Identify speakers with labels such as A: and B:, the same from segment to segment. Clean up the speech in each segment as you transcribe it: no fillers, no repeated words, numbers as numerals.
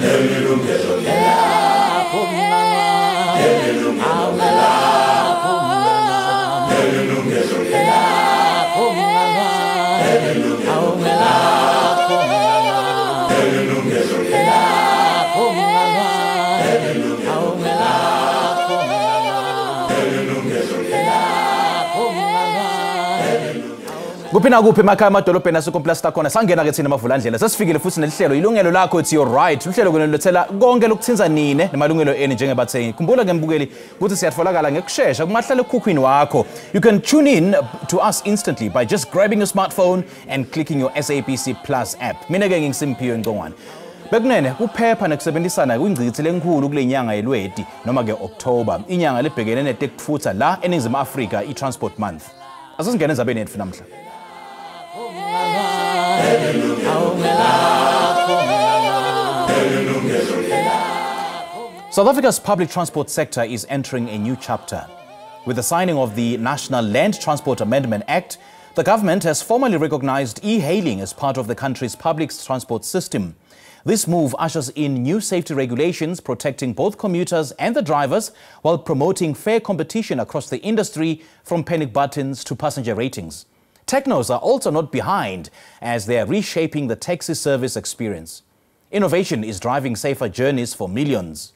A: Lelilungelo lakho lelilungelo lakho lelilungelo lakho lelilungelo lakho lelilungelo lakho lelilungelo lakho lelilungelo lakho.
B: Kuphi nakuphi emakhaya, emadolobheni asekomplasta khona, sangena ke thina amavulandlela. Sesifikile futhi nelihlelo Ilungelo Lakho, it's your right. Uhlelo kunilethela konke lokuthinza nine namalungelo enu njengebathengi. Khumbula ke mbukeli ukuthi siyatholakala ngekushesha kumahlala ekhukhwini wakho. You can tune in to us instantly by just grabbing your smartphone and clicking your SABC Plus app. Mina ke nginguSimphiwe Ngcongwane. Bekunene kuphepha nekusebenzisana kwingcithi lenkulu kule nyanga yeLweti noma ke October, inyanga lebhekene netekutfutsa la eNingizimu Afrika, i-Transport Month. Asingene endzabeni yetfu namhla. South Africa's public transport sector is entering a new chapter. With the signing of the National Land Transport Amendment Act, the government has formally recognized e-hailing as part of the country's public transport system. This move ushers in new safety regulations protecting both commuters and the drivers while promoting fair competition across the industry, from panic buttons to passenger ratings. Technos are also not behind as they are reshaping the taxi service experience. Innovation is driving safer journeys for millions.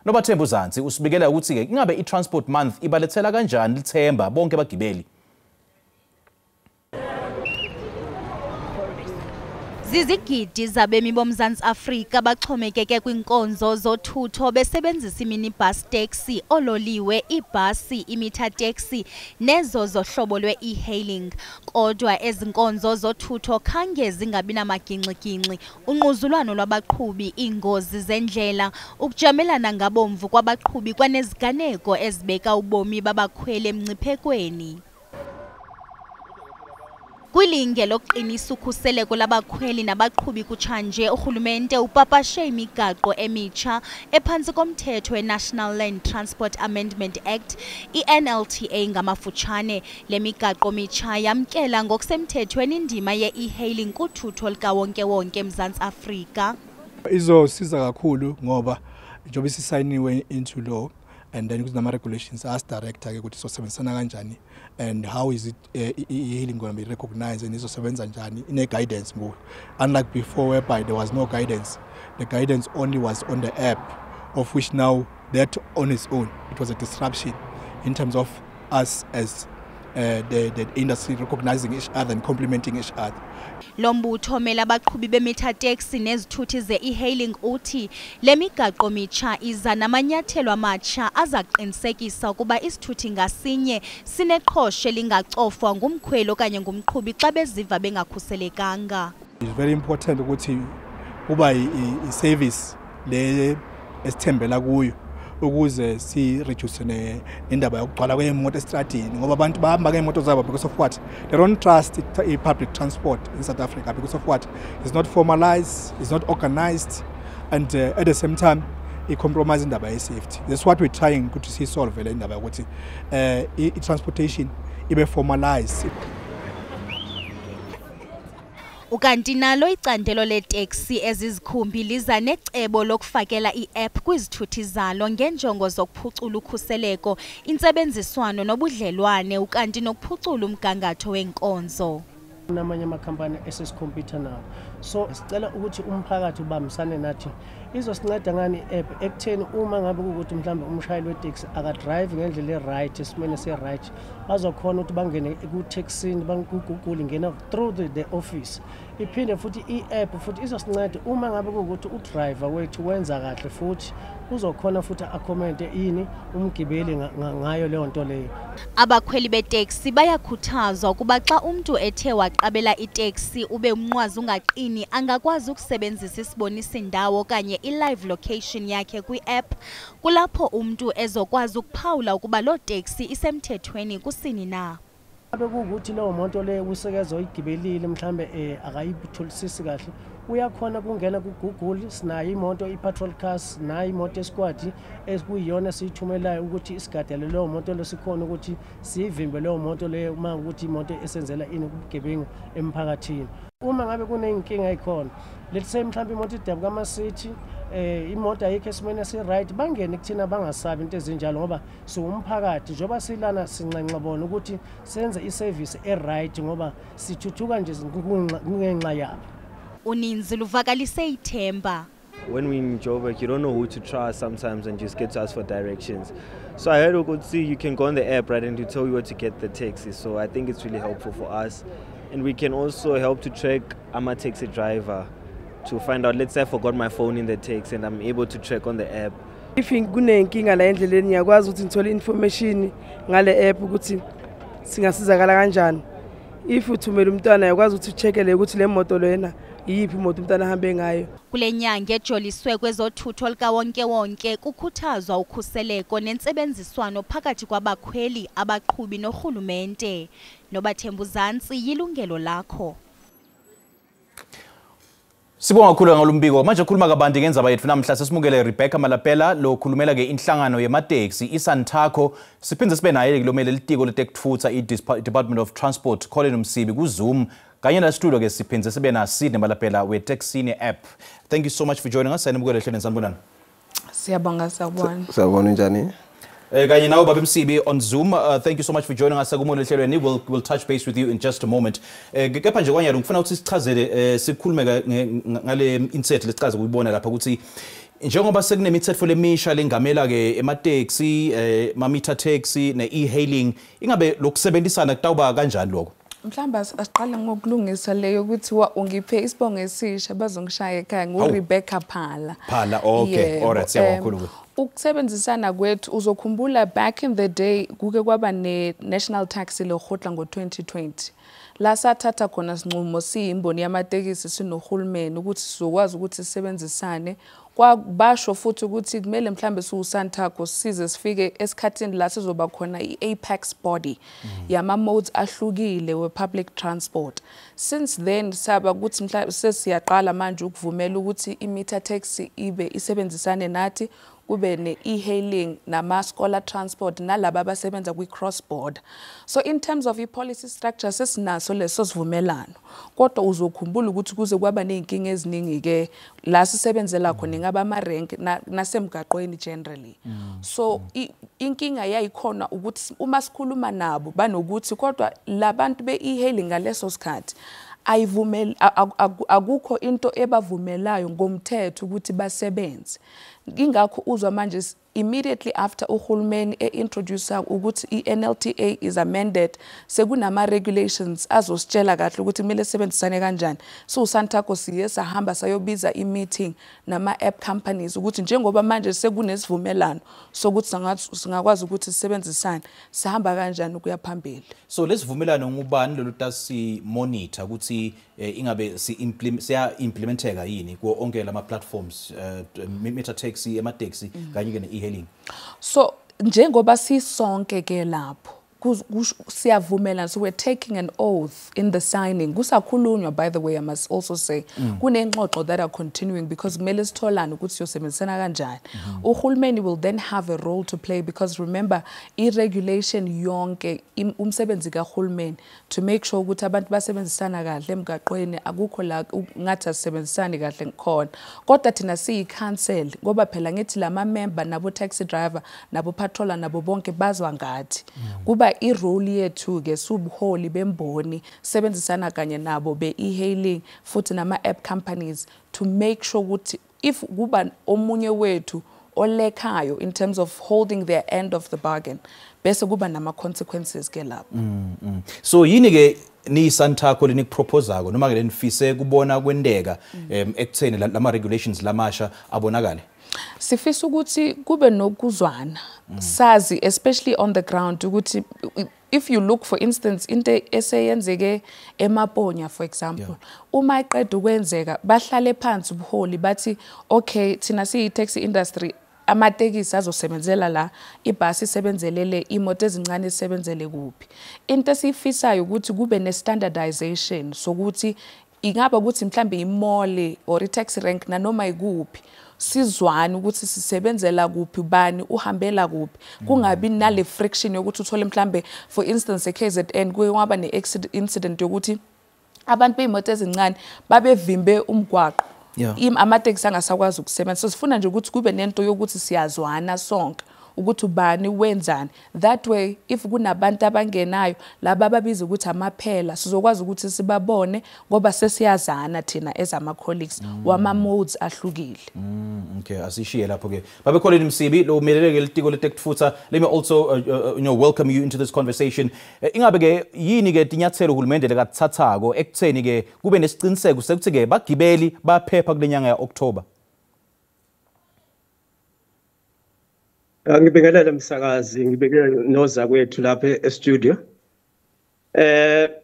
B: Nobathembu Zansi usibikela ukuthi-ke ingabe i-Transport Month ibalethela kanjani lithemba bonke abagibeli.
C: Zizigidi zabemi boMzantsi Afrika baxhomekeke kwinkonzo zothutho besebenzisa iminibus taxi, ololiwe, ibhasi, imeter taxi nezo zohlobo lwe-e-hailing. Kodwa ezi nkonzo zothutho khange zingabi namagingxigingxi, unquzulwano lwabaqhubi, iingozi zendlela, ukujamelana ngabomvu kwabaqhubi kwaneziganeko ezibeka ubomi babakhweli emngciphekweni. Kwilinge lokuqinisa ukhuseleko labakhweli nabaqhubi kutshanje, urhulumente upapashe imigaqo emitsha ephantsi komthetho we-National Land Transport Amendment Act, i-NLTA ngamafutshane. Le migaqo mitsha yamkela ngokusemthethweni indima ye-e-hailing kuthutho likawonkewonke eMzantsi Afrika.
D: Izosiza kakhulu ngoba njengoba isisayiniwe into law and then kunama-regulations asi-director ke ukuthi sosebenzisana kanjani and how is it e-hailing gonna be recognized and izosebenza njani, ine-guidance ngoku, unlike before whereby there was no guidance. The guidance only was on the app, of which now that on its own it was a disruption in terms of us as the industry recognizing each other and complementing each other.
C: Lo mbutho omele abaqhubi bemeter taxi nezithuthi ze-e-hailing uthi le migaqo mitsha iza namanyathelo amatsha aza kuqinisekisa ukuba isithuthi ngasinye sineqhosha elingacofwa ngumkhweli okanye ngumqhubi xa beziva bengakhuselekanga.
D: It's very important ukuthi kuba i-service le esithembela kuyo ukuze si-reduce nendaba yokugcwala kwey'moto estradini, ngoba abantu bahamba ngey'moto zabo because of what? They don't trust i-public transport in South Africa because of what? It's not formalized, it's not organized, and at the same time i-compromise indaba ye-safety. That's what we're trying ukuthi siyisolve le indaba yokuthi i-transportation ibe formalized.
C: Ukanti nalo icandelo leeteksi ezizikhumbi liza necebo lokufakela i-app kwizithuthi zalo ngenjongo zokuphucula ukhuseleko, intsebenziswano nobudlelwane, ukanti nokuphucula umgangatho wenkonzo.
E: Namanye amakhampani esesikhompyutha nawo, so sicela ukuthi umphakathi ubambisane nathi. Izosinceda ngani i-app? Ekutheni uma ngabe kuwukuthi mhlawumbe umshayeli weteksi akadrive ngendlela e-right, esimweni ese-right, bazokhona ukuthi bangene ku-taxini, ku-Google, ingena through the office. Iphinde futhi i-app futhi izosinceda uma ngabe kuwukuthi udriver wethu wenza kahle, futhi uzokhona futhi acommente ini umgibeli ngayo leyo nto leyo.
C: Abakhweli beteksi bayakhuthazwa ukuba xa umntu ethe waqabela iteksi ube umnqwazi ungaqini, angakwazi ukusebenzisa isibonisi ndawo okanye i-live location yakhe kwi-app, kulapho umntu ezokwazi ukuphawula ukuba loo teksi isemthethweni kusini na.
E: Ngabe kuwukuthi leyo moto leyo usekezo oyigibelile mhlambe akayitholisisi kahle, uyakhona kungena ku-Google. Sinayo imoto i-patrol cars, nayo imoto esquad ekuyiyona esiyithumelayo ukuthi isigadele leyo moto leyo, sikhona ukuthi siyivimbe leyo moto leyo uma ukuthi imoto esenzela ini ubugebengu emphakathini. Uma ngabe kuney'nkinga ey'khona, Let's say mhlawumbe imoto idabuka ama-seat, imoto ayikho esimeni esi-right, bangene kuthina bangasabi into ezinjalo ngoba siwumphakathi. Njengoba silana sinxenxa bona ukuthi senze i-service e-right ngoba sithuthuka nje kungenxa yabo.
C: Uninzi luvakalise ithemba.
F: When we're in Joburg, you don't know who to trust sometimes and just get to ask for directions. So I heard ukuthi you can go on the app, right, and to tell you where to get the taxi. So I think it's really helpful for us. And we can also help to track ama taxi driver to find out, let's say I forgot my phone in the taxi and I'm able to track on the app.
G: If kunenkinga la endleleni ngiyakwazi ukuthi ngithole information ngale app ukuthi singasizakala kanjani. If uthumela umntwana uyakwazi ukuthi ucheckele ukuthi le moto lena iyiphi imoto umntwana ahambe ngayo.
C: Kule nyanga ejoliswe kwezothutho likawonkewonke kukhuthazwa ukhuseleko nentsebenziswano phakathi kwabakhweli, abaqhubi norhulumente. Nobathembu Zantsi, yilungelo lakho.
B: Sibonga kakhulu ngalombiko. Manje khuluma kabanti ngenzaba yethu namhla sesimukele Rebecca Malapela lo khulumela ke inhlangano yemateksi iSantaco. Siphinde sibe naye kulomele litiko letekutfutsa i-Department of Transport Colin Msibi ku Zoom. Kanye na studio ke siphinde sibe na Sydney Malapela we Taxini app. Thank you so much for joining us. Sanibukele ehlelweni, sanibonani.
H: Siyabonga, sawubona.
I: Sawubona, njani?
B: Kanye nawe Baba Msibi on Zoom. Thank you so much for joining us. Akumole we'll touch base with you in just a moment. Kepha nje kwanyalo ngifuna ukuthi sichazele, sikhulume ngale insert lesichaze kuyibona lapha ukuthi njengoba sekunemithetho lemisha lengamela ke emateksi, ma-meter taxi ne-e-hailing, ingabe lokusebenzisana kutawuba kanjani lokho?
H: Mhlawumbe asiqale ngokulungisa leyo ukuthi ungiphe isibongo esisha bazongishaya ekhaya nguRebecca Phala.
B: Phala, okay. All right, siyabonga kakhulu.
H: Ukusebenzisana kwethu, uzokhumbula back in the day kuke kwaba ne-National Taxi Lekgotla ngo-2020. La sathatha khona sinqumo siyimboni yamatekisi sinohulumeni ukuthi sizokwazi ukuthi sisebenzisane. Kwabasho futhi ukuthi kumele mhlambe siwuSantaco size sifike esikhathini la sizoba khona i-apex body yama modes ahlukile we-public transport. Since then saba ukuthi mhlambe sesiyaqala manje ukuvumela ukuthi i-meter taxi ibe isebenzisane nathi, kube ne-e-hailing nama-scholar transport nalaba abasebenza kwi-cross border. So in terms of i-policy structure sesinaso leso sivumelano. Kodwa uzokhumbula ukuthi kuze kwaba ney'nkinga eziningi-ke la sisebenzela khona, ingaba amarenki nasemgaqweni generally. So inkinga yayikhona ukuthi uma sikhuluma nabo banokuthi kodwa labantu be-e-hailing ngaleso sikhathi ayivumeli, akukho into ebavumelayo ngomthetho ukuthi basebenze. Ingakho uzwa manje immediately after uhulumeni e-introduce ukuthi i-NLTA is amended, sekunama regulations azositshela kahle ukuthi kumele sisebenzisane kanjani. So uSantaco siye sahamba sayobiza i-meeting nama-app companies ukuthi njengoba manje sekunesivumelano sokuthi singakwazi ukuthi sisebenzisane, sihamba kanjani ukuya phambili.
B: So lesivumelano ngubani lolu tasi monitor ukuthi ingabe siya implementeka yini kuwo onke lama platforms, meter taxi, emateksi kanye ke ne-e-hailing?
H: So njengoba sisonke ke lapho siyavumelana, so we're taking an oath in the signing. Kusakhulunywa, by the way, I must also say kunengxoxo that are continuing because kumele sitholane ukuthi siyosebenzisana kanjani. Uhulumeni will then have a role to play because remember i-regulation yonke umsebenzi kahulumeni to make sure ukuthi abantu basebenzisana kahle emgaqweni, akukho la ngathi asebenzisani kahle khona. Kodwa thina siyi-council ngoba phela ngithi lama member nabo taxi driver nabo patroller nabo bonke bazwa ngathi. Kuba i-role yethu ke subuholi bemboni sebenzisana kanye nabo be-e-hailing futhi nama-app companies to make sure ukuthi if kuba omunye wethu olekhayo in terms of holding their end of the bargain, bese kuba nama-consequences ke lapho.
B: So yini ke niyiSantaco lenikuproposako noma ke lenifise kubona kwenteka ekutheni lama regulations lamasha abonakale?
H: Sifisa ukuthi kube nokuzwana, sazi especially on the ground ukuthi if you look for instance into eseyenzeke eMaponya for example, uma iqeda ukwenzeka bahlale phansi ubuholi bathi okay thina siyi taxi industry, amatekisi azosebenzela la, ibhasi isebenzelele, imoto ezincane isebenzele kuphi. Into esiyifisayo ukuthi kube ne-standardization sokuthi ingaba ukuthi mhlambe imall or i-taxi rank nanoma ikuphi sizwane ukuthi sisebenzela kuphi, bani uhambela kuphi, kungabi nale friction yokuthi uthole mhlambe for instance e-KZN kuye kwaba ne-incident yokuthi abantu bey'moto ezincane babevimbe umgwaqo. Amatekisi angasakwazi ukusebenza. So sifuna nje ukuthi kube nento yokuthi siyazwana sonke ukuthi ubani wenzani. That way if kunabantu abangenayo laba ababiza ukuthi amaphela, sizokwazi ukuthi sibabone ngoba sesiyazana thina as ama colleagues wama modes ahlukile.
B: Okay, asishiye lapho ke. Babe Colin Msibi lo umelele ke litiko letekutfutsa. Let me also welcome you into this conversation. Ingabe ke yini ke tinyathelo uhulumende lekathathako ekutheni ke kube nesiciniseko sekuthi ke bagibeli baphepha kulenyanga ya October?
I: Ngibingelele msakazi, ngibingelele nozakwethu lapha e-studio.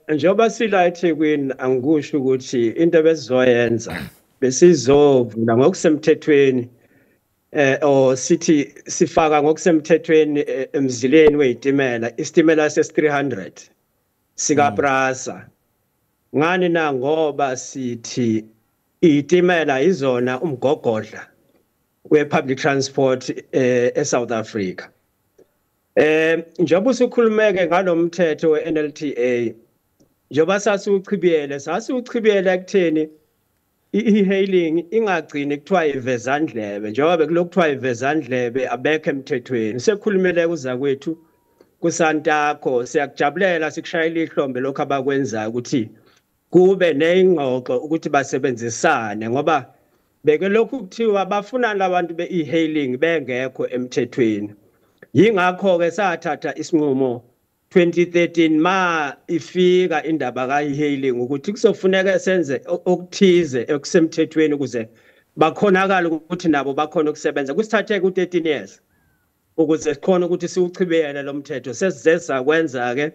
I: Njengoba sila eThekwini, angikusho ukuthi into besizoyenza besizovula ngokusemthethweni, or sithi sifaka ngokusemthethweni emzileni wezitimela, isitimela ses-300 sika Prasa. Ngani na? Ngoba sithi izitimela izona umgogodla we-public transport e-South Africa. Njengoba usukhulumeke ngalomthetho we-NLTA, njengoba sasiwuchibiyele ekutheni i-hailing ingagcini kuthiwa ivezandlebe, njengoba bekulokhu kuthiwa ivezandlebe abekho emthethweni. Sekukhulumele kuzakwethu kuSantaco, siyakujabulela, sikushayela ihlombe lokhu abakwenzayo ukuthi kube neyingxoxo ukuthi basebenzisane, ngoba bekelokhu kuthiwa bafuna labantu be-e-hailing bengekho emthethweni. Yingakho-ke sathatha isinqumo 2013 ma ifika indaba ka-e-hailing ukuthi kuzofuneka senze okuthize okusemthethweni ukuze bakhonakala ukuthi nabo bakhona ukusebenza. Kusithathe ku-13 years ukuze sikhone ukuthi siwuchibiyele lo mthetho. Sesize sakwenza-ke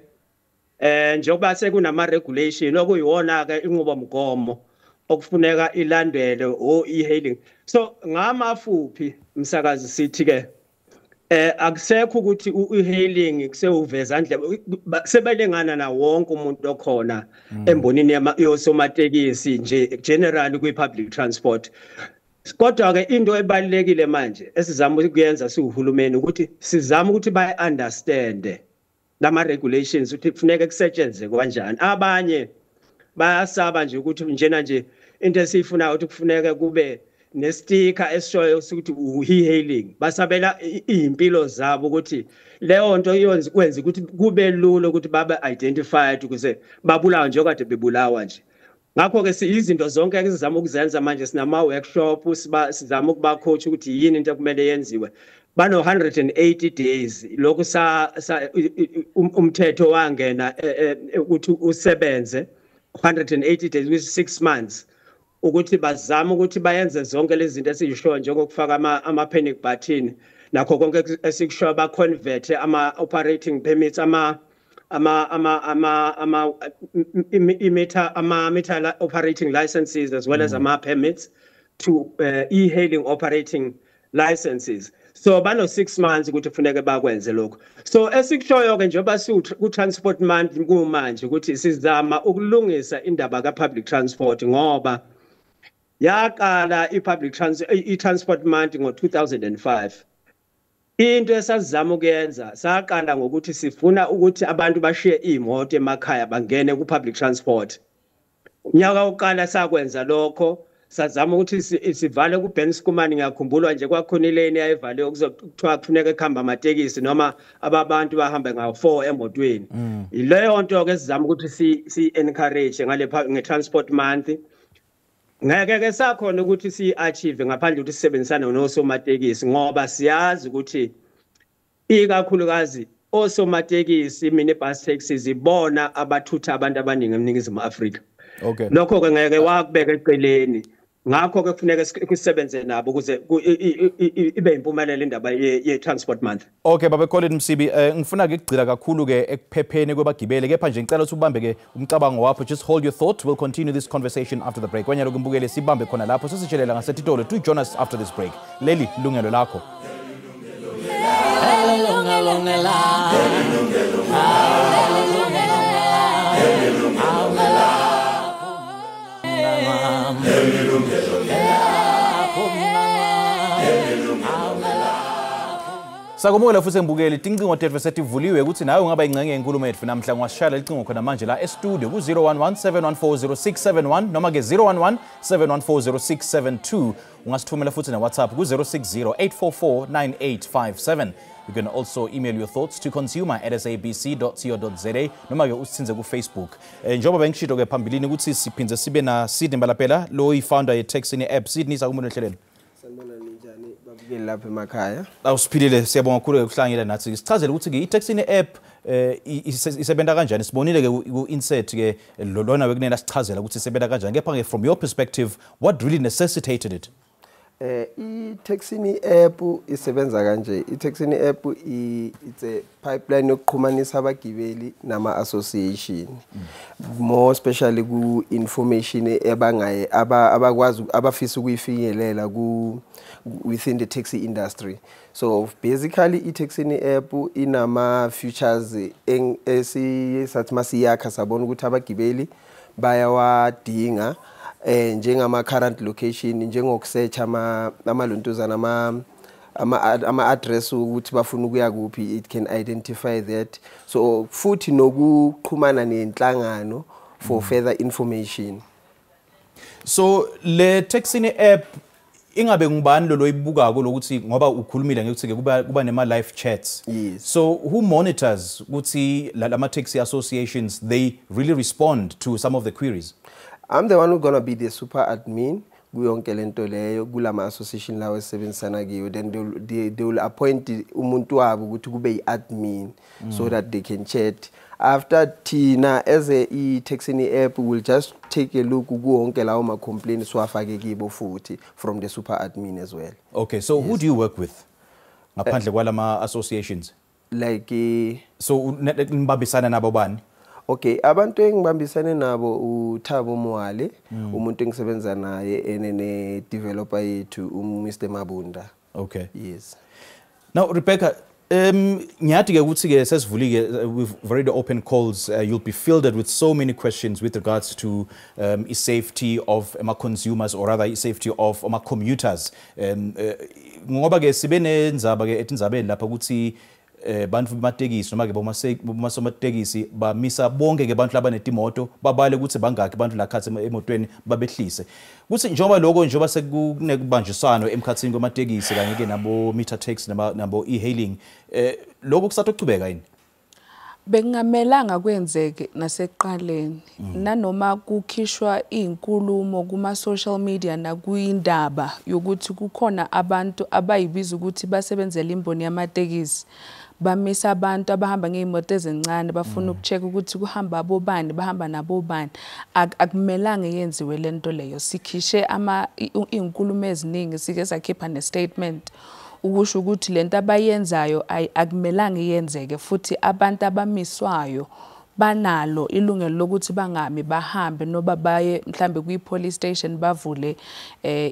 I: njengoba sekunama-regulation okuyiwona-ke inqubomgomo okufuneka ilandele o-e-hailing. So ngamafuphi msakazi sithi ke akusekho ukuthi u-e-hailing kusewuvezandlebe, sebelingana na wonke umuntu okhona embonini yosomatekisi nje generally kwi-public transport. Kodwa ke into ebalulekile manje esizama ukuyenza siwuhulumeni ukuthi sizama ukuthi bayi-understand lama regulations ukuthi kufuneka kusetshenzwe kanjani. Abanye bayasaba nje ukuthi njena nje into esiyifuna ukuthi kufuneka kube nestika esishoyo ukuthi u-e-hailing, basabela izimpilo zabo ukuthi leyo nto iyokwenza ukuthi kube lula ukuthi babe identified ukuze babulawe nje kade bebulawa nje. Ngakho ke izinto zonke esizama ukuzenza manje, sinama workshop, sizama ukuba coach ukuthi yini into ekumele yenziwe. Bano 180 days lokhu umthetho wangena ukuthi usebenze 180 days, which is 6 months, ukuthi bazame ukuthi bayenze zonke lezi zinto esizishoyo njengokufaka ama panic button nakho konke esikushoyo, ba convert ama operating permits, ama ama ama ama ama ama meter operating licenses as well as ama permits to e-hailing operating licenses. So bano 6 months ukuthi kufuneke bakwenze lokho. So esikushoyo ke njengoba ku transport month kumanje ukuthi sizama ukulungisa indaba ka public transport, ngoba yaqala i-public i-transport month ngo-2005. Into esazama ukuyenza, saqala ngokuthi sifuna ukuthi abantu bashiye imoto emakhaya bangene ku-public transport. Unyaka wokuqala sakwenza lokho, sazama ukuthi sivale ku-Ben Schoeman. Ngiyakhumbula nje kwakhona ilane eyayivaliwe kuthiwa kufuneka ekuhamba amatekisi noma ababantu bahambe ngawo-4 emotweni. Yileyo nto-ke sizama ukuthi si-encourage ngale nge-transport month. Ngeke ke sakhona ukuthi si-achieve ngaphandle ukuthi sisebenzisane nosomatekisi, ngoba siyazi ukuthi ikakhulukazi osomatekisi, minibus taxis, ibona abathutha abantu abaningi eNingizimu Afrika.
B: Okay.
I: Lokho ke ngeke wakubeka eceleni. Ngakho ke kufuneka kusebenze nabo ukuze ibe impumelelo indaba ye-transport month.
B: Okay, Babe Colin Msibi, ngifuna ke ukugcila kakhulu ke ekuphepheni kwabagibeli, kepha nje ngicela ukuthi ubambe ke umcabango wakho. Just hold your thought. We'll continue this conversation after the break. Wanyalo kumbukele sibambe khona lapho sesitshelela ngasetitolo. Do join us after this break. Leli lungelo lakho. Sakumukela futhi embukeli tincingo tethu setivuliwe ukuthi nawe ungaba ingxenye yenkulumo yethu namhla ungashayela licingo khona manje la e-studio ku-011 714 0671 noma ke 011 714 0672. Ungasithumela futhi na-WhatsApp ku-060 844 9857. You can also email your thoughts to consumer@sabc.co.za noma ke usithinze ku-Facebook. Njengoba bengishilo ke phambilini ukuthi siphindze sibe na Sydney Malapela lo yi-founder ye-Taxini app. Sydney, sakumele ehleleni.
J: Sanibona, ninjani babukeli lapha emakhaya?
B: Awusiphilile, siyabonga kakhulu ukuhlanganyela nathi. Sichazele ukuthi-ke i-Taxini app isebenza kanjani. Sibonile ke ku-insert ke lona wekunene asichazela ukuthi isebenza kanjani. Kepha-ke from your perspective, what really necessitated it?
J: I-Taxini app isebenza kanje. I-Taxini app it's a pipeline yokuxhumanisa abagibeli nama-association, more especially ku-information ebangaye abakwazi abafisa ukuyifinyelela ku within the taxi industry. So basically i-Taxini app inama features esisathi masiyakha sabona ukuthi abagibeli bayawadinga, njengama current location, njengokusearch ama amalontuzana ama address ukuthi bafuna ukuya kuphi, it can identify that. So futhi nokuxhumana nenhlangano for further information.
B: So le Taxini app ingabe ngubani lo loyibukako lokuthi, ngoba ukhulumile ngekuthi ke kuba nema live chats?
J: Yes.
B: So who monitors ukuthi lama taxi associations, they really respond to some of the queries?
J: I'm the one who's gonna be the super admin kuyonke lento leyo kulama association lawo esebenzisana kiyo. Then they will appoint umuntu wabo ukuthi kube yi-admin so that they can chat. After, thina as a i-Taxini app will just take a look kuwonke lawo ma-complaints, siwafake kibo futhi from the super admin as well.
B: Okay, so who do you work with ngaphandle kwalama associations?
J: Like
B: So nibambisana nabo bani?
J: Okay, abantu engibambisane nabo uThabo Mwale, umuntu engisebenza naye ene ne developer yethu uMr Mabunda. Yes.
B: Now Rebecca, ngiyathi ke ukuthi ke sesivulike, we've already opened calls. You'll be fielded with so many questions with regards to safety of ama consumers, or rather safety of ama commuters. Ngoba ke sibe nendzaba ke etindzabeni lapha ukuthi bantu bematekisi noma ke bomasomatekisi bamisa bonke ke bantu labanetimoto, babale ukuthi bangaki abantu lakhathi emotweni, babehlise. Kuthi njengoba lokho, njengoba sekunekubanjiswano emkhathini kwamatekisi kanye ke nabo meter taxi nabo e-hailing, lokho kusatochubeka yini?
H: Bekungamelanga kwenzeke nasekuqaleni. Nanoma kukhishwa izinkulumo kuma social media nakuyindaba yokuthi kukhona abantu abayibiza ukuthi basebenzele imboni yamatekisi, bamisa abantu abahamba ngezimoto ezincane, bafuna ukucheck ukuthi kuhamba abobani, bahamba nabobani, akumelanga yenziwe lento leyo. Sikhishe ama izinkulumo eziningi, sike sakhipha ne-statement ukusho ukuthi lento abayenzayo akumelanga iyenzeke, futhi abantu abamiswayo banalo ilungelo lokuthi bangami, bahambe noba baye mhlambe kwi-police station, bavule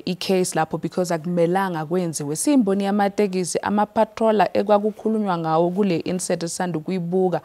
H: i-case lapho, because akumelanga kwenziwe. Siyimboni yamatekisi, ama-patroller ekwakukhulunywa ngawo kule insert esanda ukuyibuka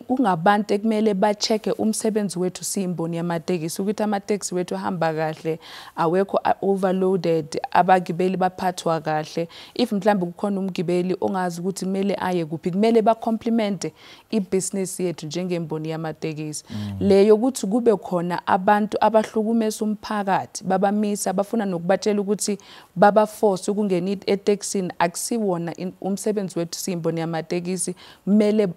H: kungabantu ekumele ba-check-e umsebenzi wethu siyimboni yamatekisi, ukuthi amatekisi wethu ahamba kahle, awekho overloaded, abagibeli baphathwa kahle. If mhlambe kukhona umgibeli ongazi ukuthi kumele aye kuphi, kumele ba-compliment-e ibhizinisi yethu njengemboni yamatekisi. Leyo ukuthi kube khona abantu abahlukumeza umphakathi, babamisa, bafuna nokubatshela ukuthi baba-force ukungena etekisini, akusiwona umsebenzi wethu siyimboni yamatekisi. Kumele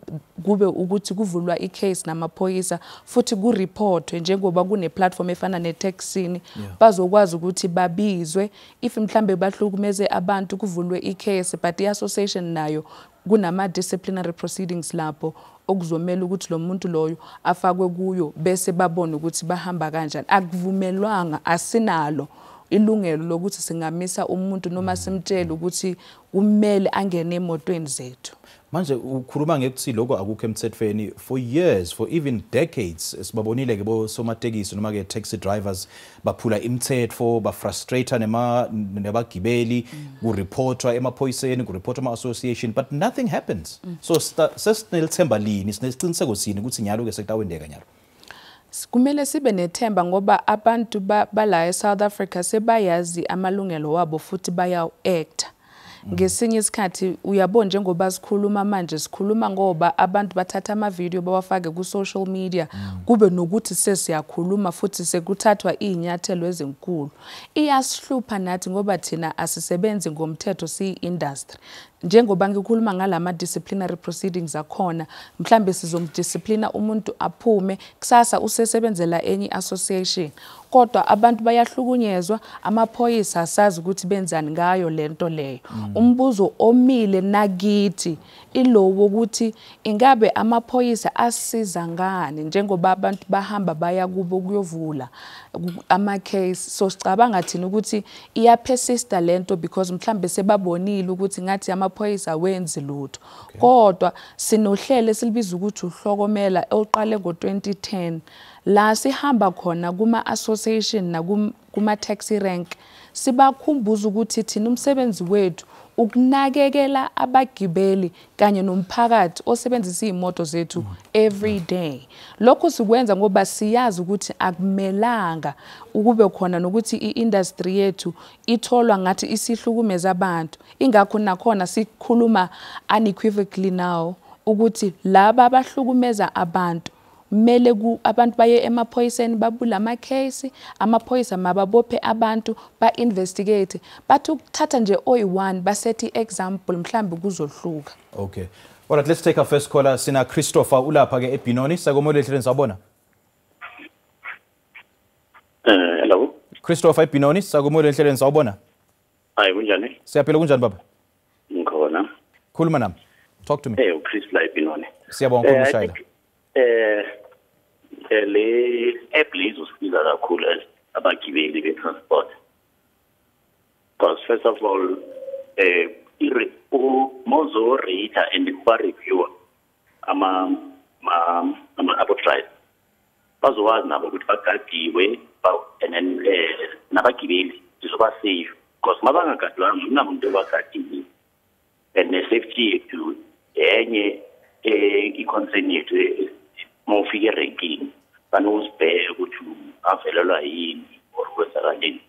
H: kube ukuthi kuvulwa i-case namaphoyisa futhi ku-report-we, njengoba kune-platform efana ne-Taxini, bazokwazi ukuthi babizwe if mhlambe bahlukumeze abantu, kuvulwe i-case. But i-association nayo kunama-disciplinary proceedings lapho okuzomela ukuthi lo muntu loyo afakwe kuyo, bese babone ukuthi bahamba kanjani. Akuvumelwanga, asinalo ilungelo lokuthi singamisa umuntu noma simtshele ukuthi kumele angene emotweni zethu.
B: Manje ukhuluma ngekuthi lokho akukho emthethweni. For years, for even decades, sibabonile ke bosomatekisi noma ke taxi drivers baphula imithetho, ba-frustrate nema nebagibeli, ku-reportwa emaphoyiseni, ku-reportwa ama-association, but nothing happens. So sesinelithemba lini, sinesiqiniseko sini ukuthi nyalo ke sekutawendeka nyalo?
H: Kumele sibe nethemba ngoba abantu bala eSouth Africa sebayazi amalungelo wabo futhi baya-act. Ngesinye isikhathi uyabona njengoba sikhuluma manje, sikhuluma ngoba abantu bathatha ama-video bawafake ku-social media, kube nokuthi sesiyakhuluma futhi sekuthathwa iy'nyathelo ezinkulu. Iyasihlupha nathi ngoba thina asisebenzi ngomthetho, siyi-industry. Njengoba ngikhuluma ngalama disciplinary proceedings akhona, mhlambe sizomdisciplina umuntu aphume, kusasa usesebenzela enye association. Kodwa abantu bayahlukunyezwa, amaphoyisa asazi ukuthi benzani ngayo lento leyo. Umbuzo omile nakithi ilowo ukuthi ingabe amaphoyisa asiza ngani njengoba abantu bahamba baya kubo kuyovula ama case. So sicabanga thina ukuthi iyapersista lento because mhlambe sebabonile ukuthi ngathi amaphoyisa awenzi lutho. Kodwa sinohlelo esilibiza ukuthi uhlokomela oqale ngo-2010 la sihamba khona kuma association nakuma taxi rank, sibakhumbuza ukuthi thina umsebenzi wethu ukunakekela abagibeli kanye nomphakathi osebenzisa izimoto zethu every day. Lokho sikwenza ngoba siyazi ukuthi akumelanga ukube khona nokuthi i-industry yethu itholwa ngathi isihlukumeza abantu. Ingakho nakhona sikhuluma unequivocally now ukuthi laba abahlukumeza abantu mele abantu baye emaphoyiseni babula ama-case, amaphoyisa mababophe abantu ba-investigate, bathi ukuthatha nje oyi-one basethi example mhlambe kuzohluka.
B: Okay. All right, let's take our first caller. Sina Christopher ulapha ke eBinoni. Sakomole ehlelweni, sawubona.
K: Hello.
B: Christopher eBinoni, sakomole ehlelweni, sawubona.
K: Hayi, kunjani?
B: Siyaphila, kunjani baba?
K: Ngikhona.
B: Khuluma nami. Talk to me.
K: uChris la eBinoni.
B: Siyabonga ukushayela.
K: Le app le izosiza kakhulu as abagibeli be-transport. Because first of all, mozo rate and review ama abo-driver bazowazi nabo ukuthi bagadiwe, and then nabagibeli sizoba safe because mabangagadwanga kunamuntu obagadile, and ne-safety yethu enye i-concern yethu mawufika erenkini banozibheka ukuthi avelelwa yini or kwenzakaleni,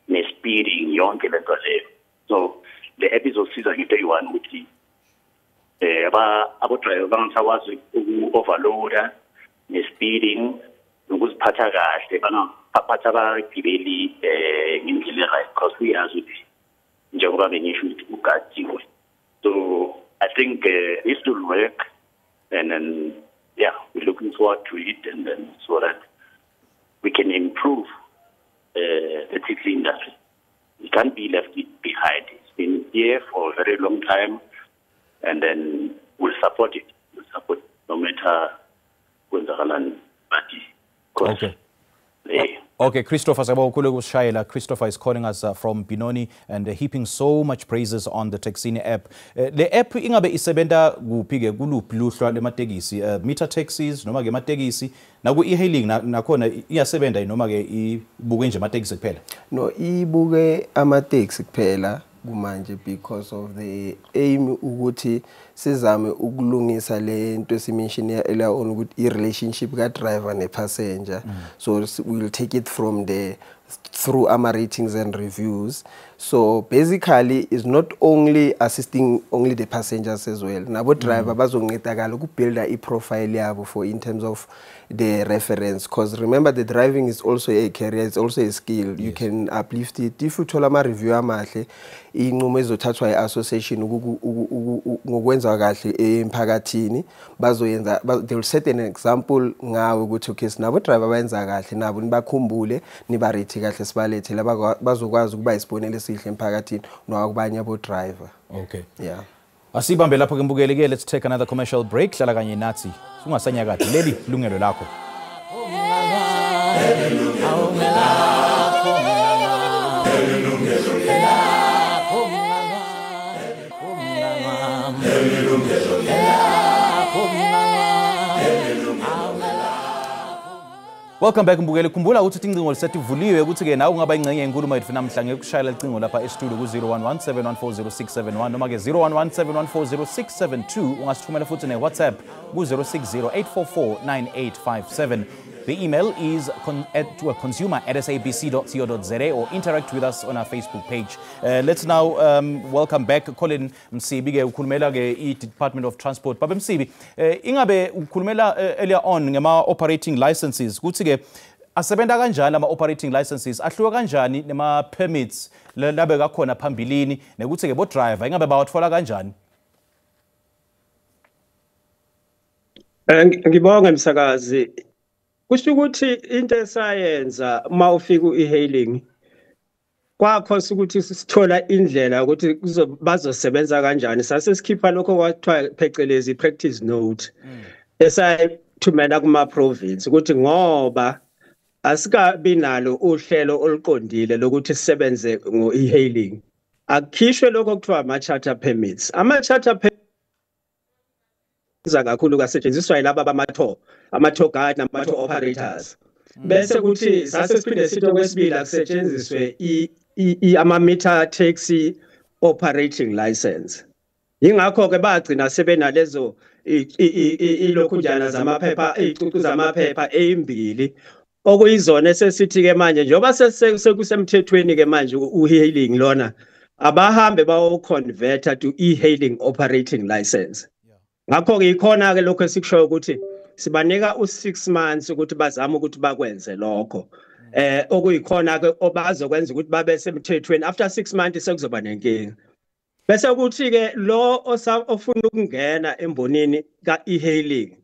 K: ne-speeding yonke lento leyo. So le app izosiza ngento eyi-one ukuthi abo-driver bangasakwazi uku-overloada, ne-speeding, nokuziphatha kahle, bangaphatha abagibeli ngendlela e-right because uyazi ukuthi njengoba bengisho ukuthi ugadiwe. So I think this will work, and then yeah, we're looking forward to it, and then so that we can improve the taxi industry. We can't be left behind. It's been here for a very long time, and then we'll support it. We'll support no matter kwenzakalani, but
B: okay. Okay, Christopher, Christopher is calling us from Binoni and heaping so much praises on the Taxini app. Le app ingabe isebenta kuphi ke, kuluphi luhla lematekisi, meter taxis noma ke matekisi, naku e-hailing nakhona iyasebenta noma ke ibuke nje amatekisi kuphela?
J: No, ibuke amatekisi kuphela kumanje because of the aim ukuthi sizame ukulungisa le nto esimention earlier on ukuthi i-relationship ka driver ne passenger. So we'll take it from there through ama ratings and reviews. So basically it's not only assisting only the passengers as well, nabo driver bazoncedakala ukubuilda i-profile yabo for in terms of the reference, because remember the driving is also a career, it's also a skill. Yes. You can uplift it if uthola ama review amahle, inqumo ezothathwa i-association ngokwenza kahle emphakathini bazoyenza, they will set an example ngawe ukuthi okay sinabo driver bayenza kahle, nabo nibakhumbule nibarate kahle, sibalethe laba bazokwazi ukuba isibonelo esihle emphakathini nokubanye abo driver.
B: Okay.
J: Yeah.
B: Asibambe lapho ke mbukeli ke, let's take another commercial break. Hlala kanye nathi. Ungasanyakadi, leli lungelo lakho. Welcome back mbukeli. Khumbula ukuthi incingo lisetivuliwe ukuthi ke nawe ungaba ingxenye yenkulumo yethu namhla ngekushayela icingo lapha e-studio ku-011 7140671 noma ke 011 7140672. Ungasithumela futhi ne-WhatsApp ku-060 844 9857. The email is consumer@sabc.co.za or interact with us on our Facebook page. Let's now welcome back Colin Msibi ke ukhulumela ke i-Department of Transport. Baba Msibi, ingabe ukhulumela earlier on ngema operating licenses kuthi ke asebenza kanjani ama operating licenses, ahluka kanjani nema permits labe kakhona phambilini, nekuthi ke bo driver ingabe bawathola kanjani?
I: Ngibonga msakazi. Kusho ukuthi into esayenza uma ufika u-e-hailing kwakho ukuthi sithola indlela ukuthi bazosebenza kanjani, sase sikhipha lokho kwathiwa phecelezi practice note esayithumela kuma province ukuthi ngoba asikabi nalo uhlelo oluqondile lokuthi sisebenze ngo-e-hailing, akukhishwe lokho kuthiwa ama-charter permits. Ama-charter permits kakhulu kasetshenziswa yilaba bama-tour, ama-tour guide nama-tour operators. Bese kuthi sase siphinde sithi okwesibili akusetshenziswe ama-meter taxi operating license. Yingakho-ke bagcina sebenalezo ilokhunjana zamaphepha, iy'cucu zamaphepha ey'mbili, okuyizona esesithi-ke manje njengoba sekusemthethweni-ke manje u-e-hailing lona, abahambe bawo-converter to e-hailing operating license. Ngakho-ke ikhona-ke lokho esikushoyo ukuthi sibanika u-6 months ukuthi bazame ukuthi bakwenze lokho. Okuyikhona-ke obazokwenza ukuthi babe semthethweni. After 6 months sekuzoba nenkinga. Bese kuthi-ke lo ofuna ukungena embonini ka-e-hailing,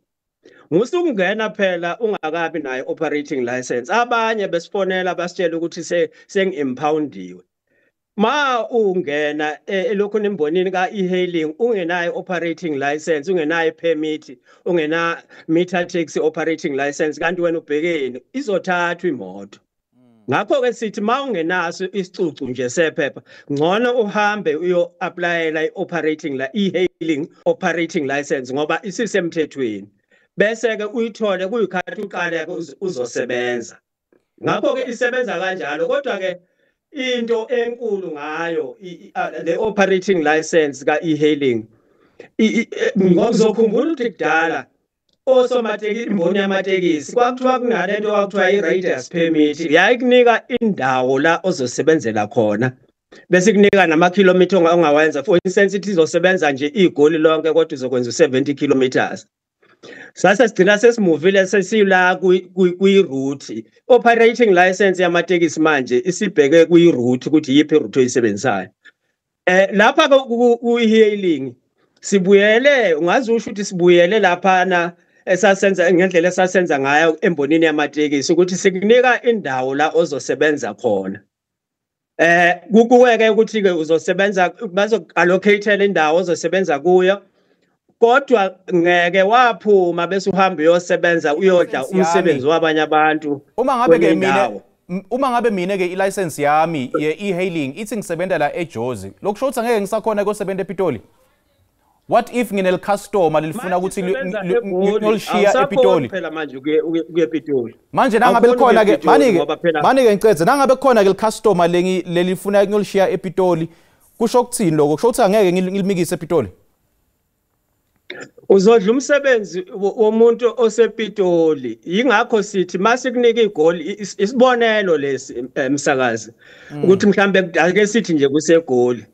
I: musukungena phela ungakabi nayo operating license. Abanye besifonela basitshela ukuthi sengi-impoundiwe. Ma ungena elokhu embonini ka-e-hailing ungenayo operating license, ungenayo permit, ungena meter taxi operating license, kanti wena ubhekeni izothathwa imoto. Ngakho-ke sithi ma ungenaso isicucu nje sephepha, ngcono uhambe uyo-applyela i-operating e-hailing operating license ngoba isisemthethweni. Bese-ke uyithole kuyikhathi uqale-ke uzosebenza. Ngakho-ke isebenza kanjalo, kodwa-ke into enkulu ngayo le operating license ka-e-hailing, ngizokhumbula ukuthi kudala osomatekisi, imboni yamatekisi kwakuthiwa kunalento kwakuthiwa i-radius permit, yayikunika indawo la ozosebenzela khona, bese kunika namakhilomitha ongawenza. For instance, ithi izosebenza nje iGoli lonke kodwa uzokwenza u-70 kilometers. Sase sigcina sesimuvile sesila kwi-route. Operating license yamatekisi manje isibheke kwi-route ukuthi yiphi i-route oyisebenzisayo. Lapha ku-e-hailing sibuyele, ungaze usho ukuthi sibuyele laphana esasenza ngendlela esasenza ngayo embonini yamatekisi ukuthi sikunika indawo la ozosebenza khona. Kukuweke ukuthi ke uzosebenza, bazoallocate indawo ozosebenza kuyo, kodwa ngeke waphuma bese uhamba uyosebenza uyodla umsebenzi wabanye abantu.
B: Uma ngabe ke mina uma ngabe mina ke i-license yami ye-e-hailing ithi ngisebenza la eJozi, lokusho ukuthi angeke ngisakhona ukusebenza ePitoli. What if nginel customer lelifuna ukuthi ngiyolishiya ePitoli?
I: Phela manje kuye ePitoli.
B: Manje nangabe likhona ke manike ngicethe nangabe khona ke licustomer lelifuna ngiyolishiya ePitoli, kusho ukuthini lokho? Kusho ukuthi angeke ngilimikise ePitoli?
I: Uzodla umsebenzi womuntu osePitoli. Yingakho sithi masikunika igoli, isibonelo lesi msakazi, ukuthi mhlambe ake sithi nje kuseGoli.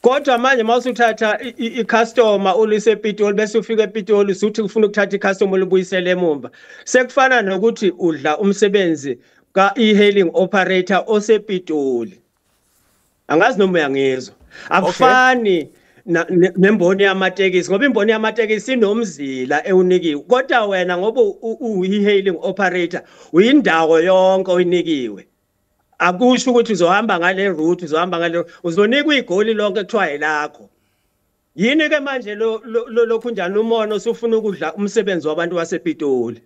I: Kodwa manje mawusuthatha i-customer ulisepitoli bese ufika ePitoli usuthi ufuna ukuthatha i-customer ulibuyisele emumva, sekufana nokuthi udla umsebenzi ka-e-hailing operator osePitoli. Angazi noma uyangizwa. Akufani nemboni yamatekisi, ngoba imboni yamatekisi inomzila ewunikiwe, kodwa wena ngoba uyi-hailing operator uyindawo yonke oyinikiwe. Akusho ukuthi uzohamba ngale route, uzohamba ngale, uzonikwa igoli lonke kuthiwa elakho. Yini ke manje lokhu njani umona usufuna ukudla umsebenzi wabantu wasePitoli?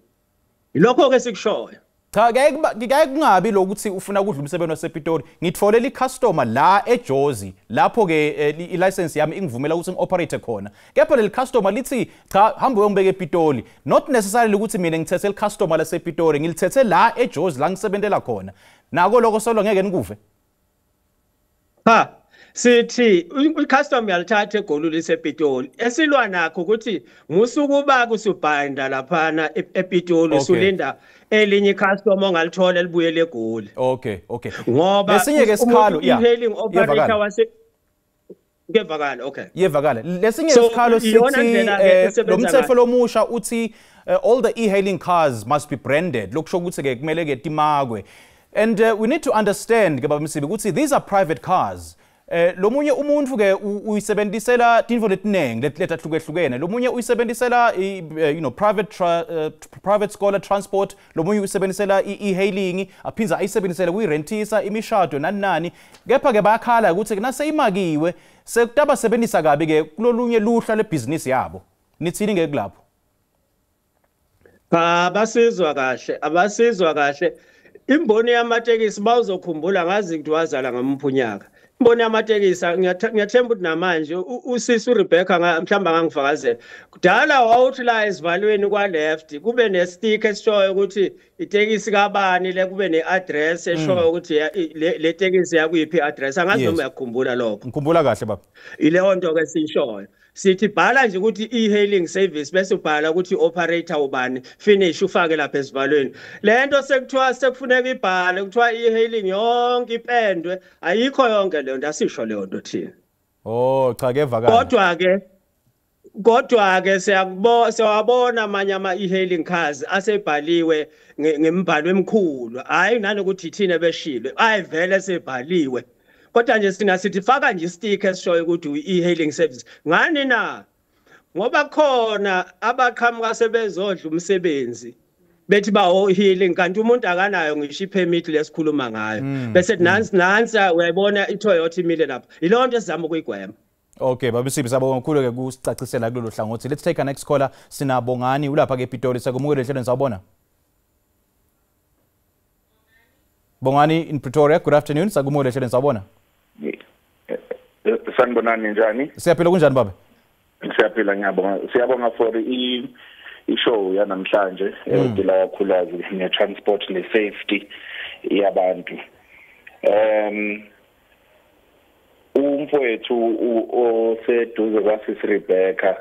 I: Yilokho ke sikushoyo.
B: Cha, ngeke kungabi lokuthi ufuna ukudla umsebenzi wasePitoli. Ngitholele icustomer la eJozi lapho ke i-license yami ingivumela ukuthi ngioperate khona. Kepha leli customer lithi cha, hamba uyongibeka ePitoli. Not necessarily ukuthi mina ngithethe le customer lasePitoli, ngilithethe la eJozi la ngisebentela khona. Nako lokho solo ngeke nikuve.
I: Ha, Sithi i-customer yalithatha eGoli lisePitoli. Esilwa nakho ukuthi musukuba kusubhinda laphana ePitoli, usulinda elinye i-customer ongalithola elibuyele eGoli.
B: Okay.
I: Ngoba
B: lesinye ke sikhalo, yeah.
I: E-hailing operator wase Kuyevakala, okay.
B: Yevakala. Lesinye isikhalo sithi lo mthetho lomusha uthi all the e-hailing cars must be branded. Lokusho ukuthi ke kumele ke timakwe. And we need to understand ke, Baba Msibi, ukuthi these are private cars. Lomunye umuntu ke uyisebenzisela tintfo letinengi letahlukehlukene. Lomunye uyisebenzisela private scholar transport, lomunye uyisebenzisela e-hailing, aphinza ayisebenzisele kuyirentisa imishado nani nani. Kepha ke bayakhala ukuthi nase imakiwe sekutabasebenzisa kabi ke kulolunye luhla lebhizinisi yabo. Nithini ngeke kulapho?
I: Abasizwa kahle, abasizwa kahle. Imboni yamatekisi, bawuzokhumbula, ngazi ukuthi wazala ngamphunyaka. Imboni yamatekisi, ngiyathemba ukuthi namanje usisi uRebecca mhlawumbe angangifakazela. Kudala wawuthi la esivalweni kwa left kube ne-stick esishoyo ukuthi itekisi kabani le, kube ne-address eshoyo ukuthi le tekisi yakuyiphi i-address. Angazi noma uyakukhumbula lokho.
B: Ngikhumbula kahle, baba.
I: Ileyo nto ke siyishoyo. Sithi bhala nje ukuthi e-hailing service, bese ubhala ukuthi operator ubani, finish, ufake lapha esivalweni. Le nto sekuthiwa sekufuneka ibhale kuthiwa e-hailing yonke ipendwe, ayikho yonke leyo nto, asisho leyo nto thina.
B: Oh cha, kevakala.
I: Kodwa ke siyawabona amanye ama e-hailing cars asebhaliwe ngembhalo emikhulu, hayi nanokuthi thina beshilo, ayi vele sebhaliwe. Kodwa nje sina sithi faka nje i-sticker esishoyo ukuthi i-hailing service. Ngani na? Ngoba khona abaqhamuka sebezodla umsebenzi bethi ba e-hailing, kanti umuntu akanayo ngisho i-permit lesikhuluma ngayo. Bese nansi nansi, uyayibona iToyota imile lapha. Ilonto nto esizama ukuyigwema.
B: Okay, Baba Msibi, sabonga kakhulu ke kusicacisela kulolu hlangothi. Let's take our next caller. Sinabongani ulapha ke ePitoli. Sakumukele ehlelweni, sawubona. Bongani in Pretoria, good afternoon. Sakumukele ehlelweni, sawubona.
L: Sanibonani, njani?
B: Siyaphila, kunjani, baba?
L: Siyaphila, ngiyabonga. Siyabonga for i-show yanamhlanje e-deal-a kakhulukazi ne-transport ne-safety yabantu. Umfowethu oseduze kwasisi Rebecca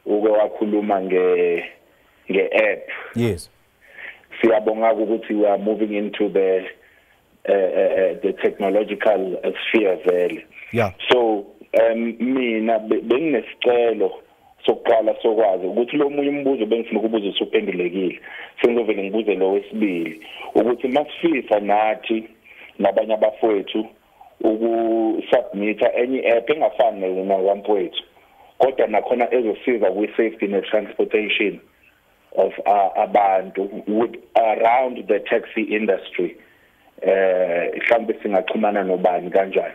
L: uke wakhuluma nge-app. Siyabonga ukuthi we are moving into the technological sphere vele. So mina benginesicelo sokuqala sokwazi ukuthi lo munye umbuzo bengifuna ukubuza usuphendulekile. Sengizovele ngibuze lo wesibili ukuthi masifisa nathi nabanye abafowethu ukusubmit enye app engafani nakwamfowethu, kodwa nakhona ezosiza kwi-safety ne-transportation of abantu with around the taxi industry, mhlawumbe singaxhumana nobani, kanjani?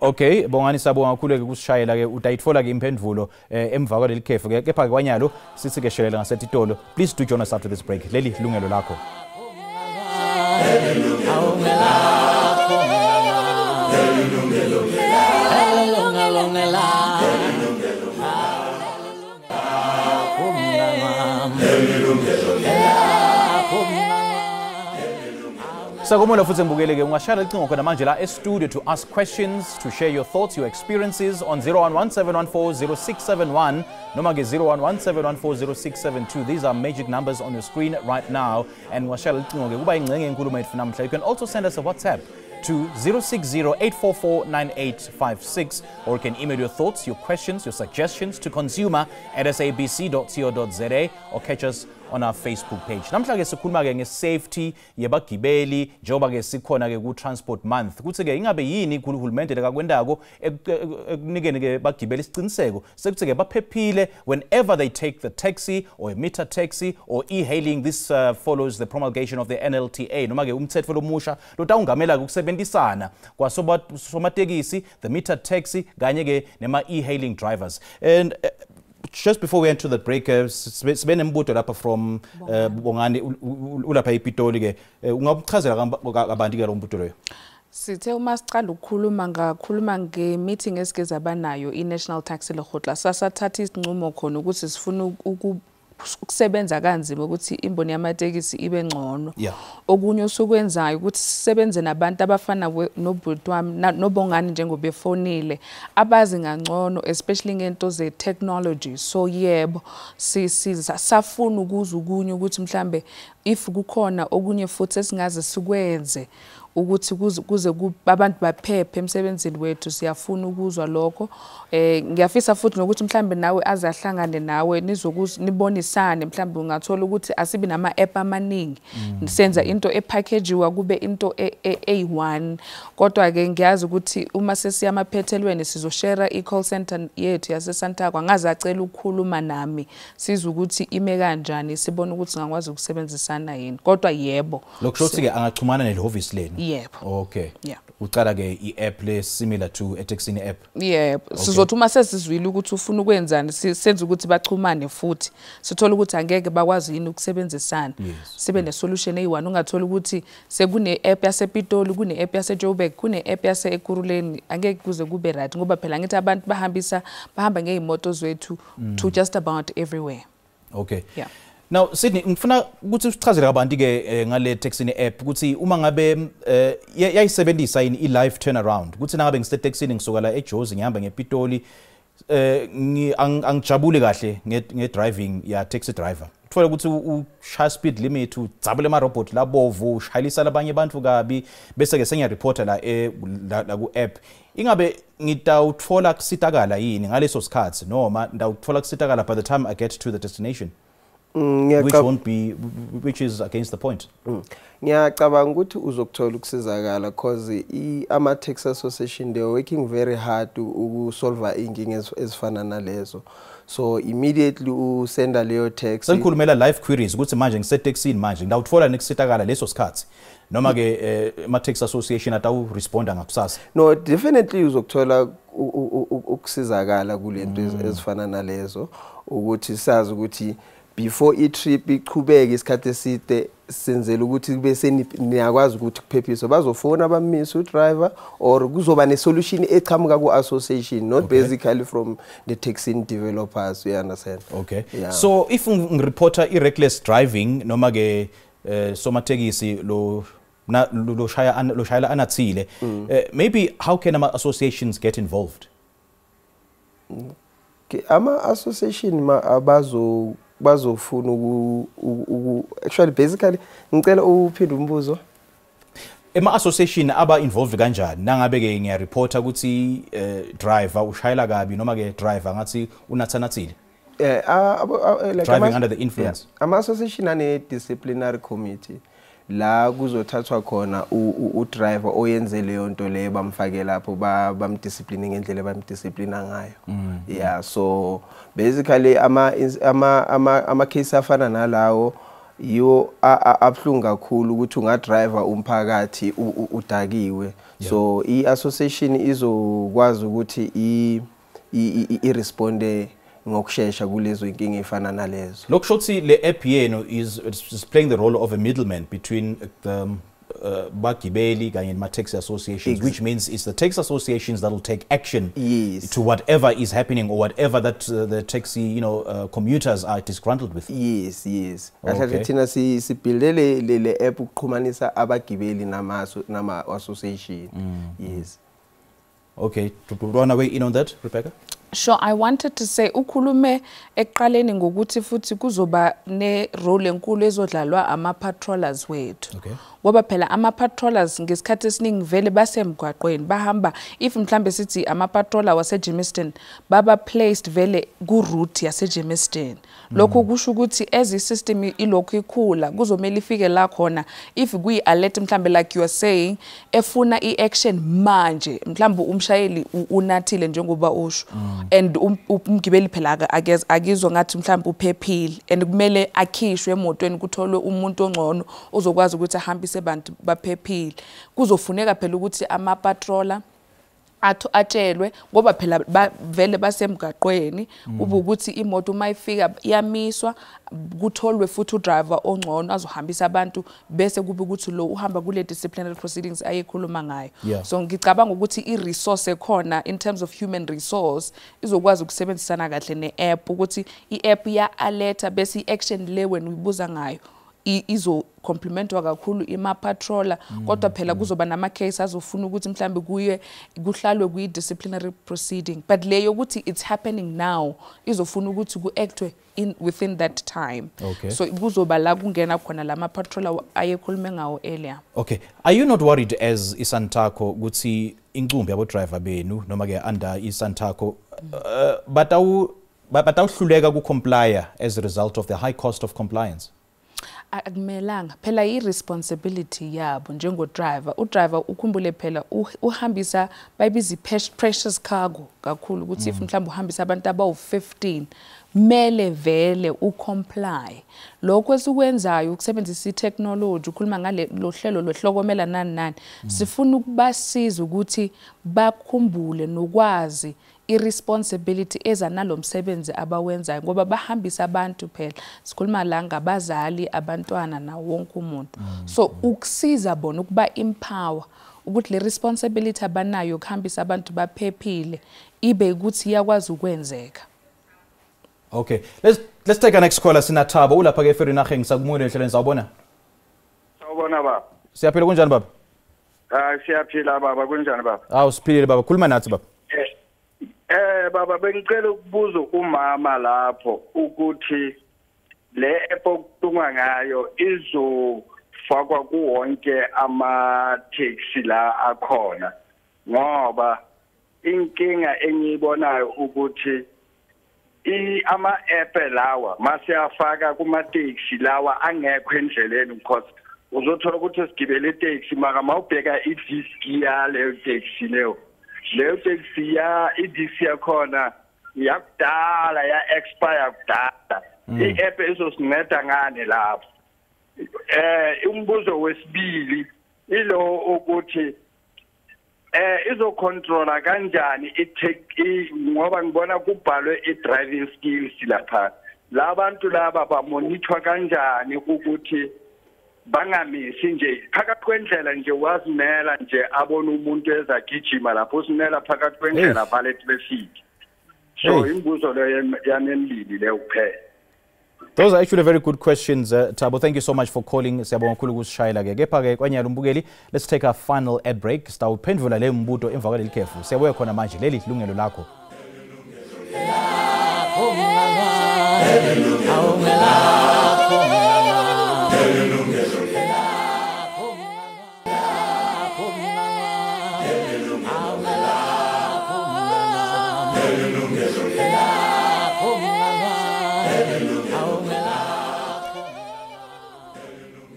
B: Okay, Bongani, sabonga kakhulu ke kusishayela ke. Utayitfola ke imphendvulo emva kwaleli khefu ke, kepha ke kwanyalo sithi ke shelela ngasetitolo. Please do join us after this break. Leli lungelo lakho. Sakumula futhi ngibukele ke, ungashaya ucingo khona manje la e-studio to ask questions, to share your thoughts, your experiences on 0117140671 noma ke 0117140672. These are magic numbers on your screen right now, and ungashaya ucingo ke kuba ingxenye yenkulumo yethu namhla. You can also send us a WhatsApp to 060-844-9856, or you can email your thoughts, your questions, your suggestions to consumer@sabc.co.za, or catch us on our Facebook page. Namhla ke sikhuluma ke nge-safety yebagibeli njengoba ke sikhona ke ku-Transport Month. Kuthi ke ingabe yini uhulumende lekakwendako ekunikeni ke bagibeli isiqiniseko sekuthi ke baphephile whenever they take the taxi or a meter taxi or e-hailing. This follows the promulgation of the NLTA noma ke umthetho lomusha lotawungamela ukusebenzisana kwasomatekisi, the meter taxi kanye ke nema e-hailing drivers. And just before we enter the break, sibe nembuto lapha from Bongani ulapha ePitoli ke. Ungabuchazela kabanti ke lo mbuto loyo?
H: Sithe uma siqala ukukhuluma, ngakhuluma nge-meeting esike zaba nayo i-National Taxi Lekgotla, sasathatha isinqumo khona ukuthi sifuna ukusebenza kanzima ukuthi imboni yamatekisi ibe ngcono. Okunye osukwenzayo ukuthi sisebenze nabantu abafana nobhuti wami noBongani njengoba efonile, abazi ngangcono especially ngento ze-technology. So yebo, safuna ukuza okunye ukuthi mhlambe if kukhona okunye futhi esingaze sikwenze ukuthi kuze abantu baphephe emsebenzini wethu, siyafuna ukuzwa lokho. Ngiyafisa futhi nokuthi mhlambe nawe aze ahlangane nawe nibonisane, mhlambe ungathola ukuthi asibi nama app amaningi, senza into epackagewa kube into eyi-one. Kodwa ke ngiyazi ukuthi uma sesiya emaphethelweni sizoshare i-call center yethu yaseSantaco, angaze acela ukukhuluma nami sizwe ukuthi ime kanjani, sibone ukuthi singakwazi ukusebenzisana yini. Kodwa yebo,
B: lokho kusho ukuthi ke angachumana nelihhovisi lenu.
H: Yebo.
B: Okay.
H: Yeah.
B: Uqala ke i-app le similar to eTaxini app.
H: Yebo.
B: Okay.
H: Sizothi uma sesizwile ukuthi ufuna ukwenzani, senze ukuthi baxhumane futhi sithole ukuthi angeke bakwazi yini ukusebenzisana. Sibe ne-solution eyi-one. Ungathola ukuthi sekune-app yasePitoli, kune-app yaseJoburg, kune-app yase-Ekurhuleni, angeke kuze kube right, ngoba phela ngithi abantu bahamba ngey'moto zethu to just about everywhere.
B: Okay.
H: Yeah.
B: Now Sydney, ngifuna ukuthi usichazele kabanti ke ngale Taxini app ukuthi uma ngabe yayisebenzisa yini i-live turnaround, ukuthi nangabe ngisetaxini ngisuka la eJozi ngihamba ngePitoli, angijabule kahle nge-driving ya taxi driver, uthola ukuthi ushaya speed limit, udzabule ama-robot labovu, ushayelisa labanye abantu kabi, bese ke sengiyareporta la ku-app, ingabe ngitawuthola kusitakala yini ngaleso sikhathi, noma ngitawuthola kusitakala by the time I get to the destination? Which won't be, which is against the point.
J: Ngiyacabanga ukuthi uzokuthola ukusizakala because ama taxi association, they are working very hard ukusolve inkinga ezifana nalezo. So immediately usenda leyo taxi.
B: Sengikhulumela live queries ukuthi manje ngisetaxini manje ngidawuthola nekusitakala leso sikhathi, noma ke ama taxi association atawu responda ngakusasa.
J: No, definitely uzokuthola ukusizakala kulento ezifana nalezo, ukuthi sazi ukuthi before i-trip iqhubeke isikhathi eside, senzela ukuthi kube niyakwazi ukuthi kuphephiswe, bazofona bamise udriver or kuzoba ne-solution eqhamuka ku-association, not basically from the taxi developers, you understand?
B: Okay.
J: Yeah.
B: So if ngireporta i-reckless driving noma ke somatekisi lo shayela anathile, maybe how can ama associations get involved?
J: Ama association bazofuna uku actually basically ngicela uphinde umbuzo.
B: Ema association aba involved kanjani nangabe ke ngiyareporta ukuthi driver ushayela kabi, noma ke driver ngathi unathanathile?
J: Like
B: driving under the influence.
J: Yeah. Ama association ane disciplinary committee la kuzothathwa khona u-driver oyenze leyo nto leyo, bamfake lapho, bamdiscipline ngendlela abamdisciplina ngayo. Yeah, so basically ama case afana nalawo yiwo abuhlungu kakhulu ukuthi ungadriver umphakathi udakiwe. So i-association izokwazi ukuthi i-responde ngokushesha kulezo inkinga efana nalezo.
B: Lokusho ukuthi le app yenu is playing the role of a middleman between the bagibeli kanye nama taxi associations, which means it's the taxi associations that will take action to whatever is happening or whatever that the taxi, you know, commuters are disgruntled with.
J: Yes, yes. Kahle thina sibuilde le app ukuxhumanisa abagibeli nama association. Yes.
B: Okay, do you want to weigh in on that, Rebecca?
H: Sure, I wanted to say ukhulume ekuqaleni ngokuthi futhi kuzoba ne role enkulu ezodlalwa ama patrollers wethu.
B: Okay.
H: Ngoba phela ama patrollers ngesikhathi esiningi vele basemgwaqweni bahamba, if mhlambe sithi ama patroller waseGermiston baba placed vele ku route yaseGermiston. Lokho kusho ukuthi as i-system ilokhu ikhula kuzomela ifike la khona, if kuyi alert mhlambe like you are saying efuna i-action manje, mhlambe umshayeli unathile njengoba usho, and umgibeli phela akizwa ngathi mhlambe uphephile and kumele akhishwe emotweni kutholwe umuntu ongcono ozokwazi ukuthi ahambise abantu baphephile. Kuzofuneka phela ukuthi ama patroller Atshelwe ngoba phela vele basemgaqweni, kube ukuthi imoto uma ifika iyamiswa, kutholwe futhi udriver ongcono azohambisa abantu, bese kube ukuthi lo uhamba kule disciplinary proceedings ayekhuluma ngayo. So ngicabanga ukuthi i-resource ekhona in terms of human resource izokwazi ukusebenzisana kahle ne-app, ukuthi i-app iya-alerta bese i-action le wena uyibuza ngayo izo complementwa kakhulu ima-patroller. Kodwa phela kuzoba nama-case azofuna ukuthi mhlambe kuye kuhlalwe kwi-disciplinary proceeding, but le yokuthi it's happening now izofuna ukuthi ku-actwe in within that time. So kuzoba la kungena khona lama-patroller ayekhulume ngawo earlier.
B: Okay, are you not worried as iSantaco ukuthi incumbi yabo driver benu noma ke under iSantaco batawuhluleka ku-comply as a result of the high cost of compliance?
H: Akumelanga phela, i-responsibility yabo njengo-driver. U-driver, ukhumbule phela, uhambisa, bayibiza i-precious cargo kakhulu, ukuthi if mhlawumbe uhambisa abantu abawu-15, mele vele ucomply. Lokho esikwenzayo ukusebenzisa i-technology, ukhuluma ngale lo hlelo lwehlokomela nani nani, sifuna ukubasiza ukuthi bakhumbule nokwazi i-responsibility eza nalomsebenzi abawenzayo, ngoba bahambisa abantu phela, sikhuluma la ngabazali, abantwana nawo wonke umuntu. So ukusiza bona ukuba empower ukuthi le responsibility abanayo ukuhambisa abantu baphephile ibe ukuthi iyakwazi ukwenzeka.
B: Okay, let's take our next caller. Sinathabo ulapha ke eVereeniging. Sakumule ehlelweni, sawubona.
M: Sawubona baba.
B: Siyaphila, kunjani baba?
M: Ah, siyaphila baba, kunjani baba?
B: Awu, siphilile baba, khuluma nathi baba.
M: Baba, bengicela ukubuza umama lapho ukuthi le app okukhulunywa ngayo izofakwa kuwonke ama taxi la akhona, ngoba inkinga engiyibonayo ukuthi ama app lawa masiyafaka kuma taxi lawa angekho endleleni, because uzothola ukuthi sigibele itaxi mara mawubheka i-disc yaleyo taxi, leyo taxi ya i-disc yakhona yakudala, ya expire kudala. I-app izosinceda ngani lapho? Umbuzo wesibili ilo ukuthi izocontrola kanjani i ngoba ngibona kubhalwe i-driving skills lapha, labantu laba bamonithwa kanjani ukuthi bangamisi nje phakathi kwendlela nje, wazimela nje abona umuntu ezagijima lapho, usimela phakathi kwendlela vale traffic. So imibuzo leyo yami emibili leyo kuphela.
B: Those are actually very good questions, Thabo. Thank you so much for calling. Siyabonga kakhulu ukusishayela ke. Kepha ke kwanyalo umbukeli, let's take our final ad break. Sitawuphendvula le mbuto emva kwaleli khefu. Siyabuya khona manje, leli lungelo lakho.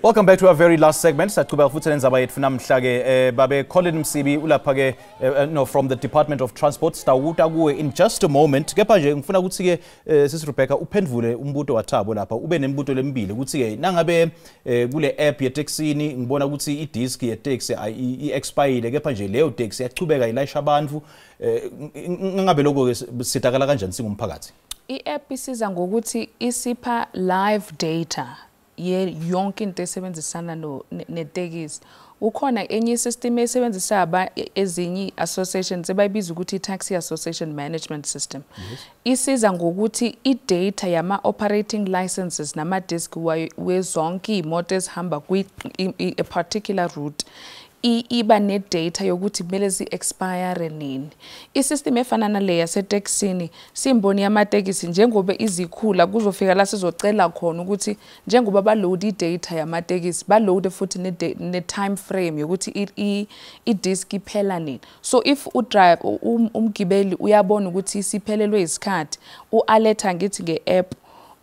B: Welcome back to our very last segment. Saqhubeka futhi nenzaba yethu namhla ke, babe Colin Msibi ulapha ke, no, from the Department of Transport. Sitawuta kuwe in just a moment. Kepha nje ngifuna ukuthi ke sisi Rebecca uphendvule umbuto waThabo lapha, ube nemibuto lemibili ukuthi ke nangabe kule app yeTaxini ngibona ukuthi i-disc ye-taxi i-expire, kepha nje leyo taxi yachubeka ilayisha abantu, ngabe lokho ke sitakala kanjani singumphakathi?
H: I-app isiza ngokuthi isipha live data ye yonke into esebenzisana no netekisi. Ukhona enye system esebenzisa aba ezinye associations ebayibiza ukuthi i-Taxi Association Management System. Isiza ngokuthi i-data yama operating licenses nama disc wezonke imoto ezihamba kwi a particular route iba ne-data yokuthi kumele zi-expire nini. I-system efana nale yasetekisini, simboni yamatekisi njengoba izikhula kuzofika la sizocela khona ukuthi njengoba ba-load i-data yamatekisi, ba-load futhi ne-time frame yokuthi i-disc iphela nini. So if udrive umgibeli uyabona ukuthi isiphelelwe isikhathi, u-alerta ngithi nge-app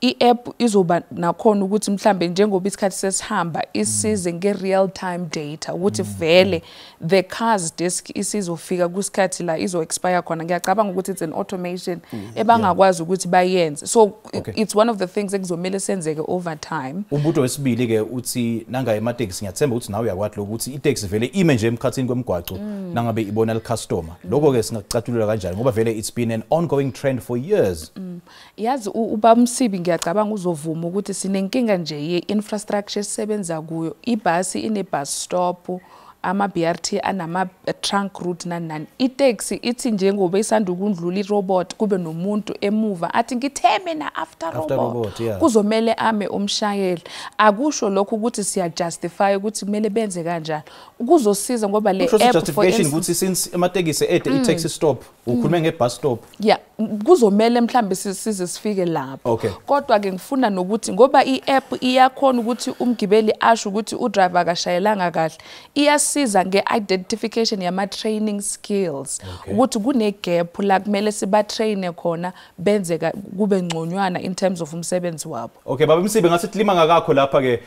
H: I-app izoba nakhona ukuthi mhlambe njengoba isikhathi sesihamba isize nge-real time data ukuthi vele the car's disk isizofika kusikhathi la izo-expire khona. Ngiyacabanga ukuthi it's an automation ebangakwazi ukuthi bayenze. So it's one of the things ekuzomele senzeke over time.
B: Umbuto wesibili ke uthi nanga emateksi, ngiyathemba ukuthi nawe uyakwati lokho, ukuthi iteksi vele ime nje emkhathini kwemigwaco nangabe ibona licustomer. Lokho ke singakucatulula kanjani, ngoba vele it's been an ongoing trend for years.
H: Yazi uBamsibi ngiyacabanga uzovuma ukuthi sinenkinga nje ye-infrastructure esisebenza kuyo. Ibhasi ine-bus stop, ama-BRT anama-trunk route nani nani. Iteksi ithi njengoba isanda ukundlula i-robot kube nomuntu emuva athi ngithe mina after
B: After
H: robot.
B: Robot, yeah.
H: Kuzomele ame umshayeli. Akusho lokho ukuthi siya-justify ukuthi kumele benze kanjani. Kuzosiza ngoba le
B: Kusho
H: app for
B: justification
H: instance,
B: ukuthi since ematekisi ede i-taxi stop, ukhulume nge-bus stop.
H: Yeah, kuzomele mhlambe size sifike lapho. Kodwa ke ngifuna nokuthi ngoba i-app iyakhona ukuthi umgibeli asho ukuthi udriver akashayelanga kahle, iyasiza nge-identification yama-training skills ukuthi kune-gap la kumele sibatraine khona benze kube ngconywana in terms of umsebenzi wabo.
B: Okay, baba Msibi, ngathi tilima ngakakho lapha ke.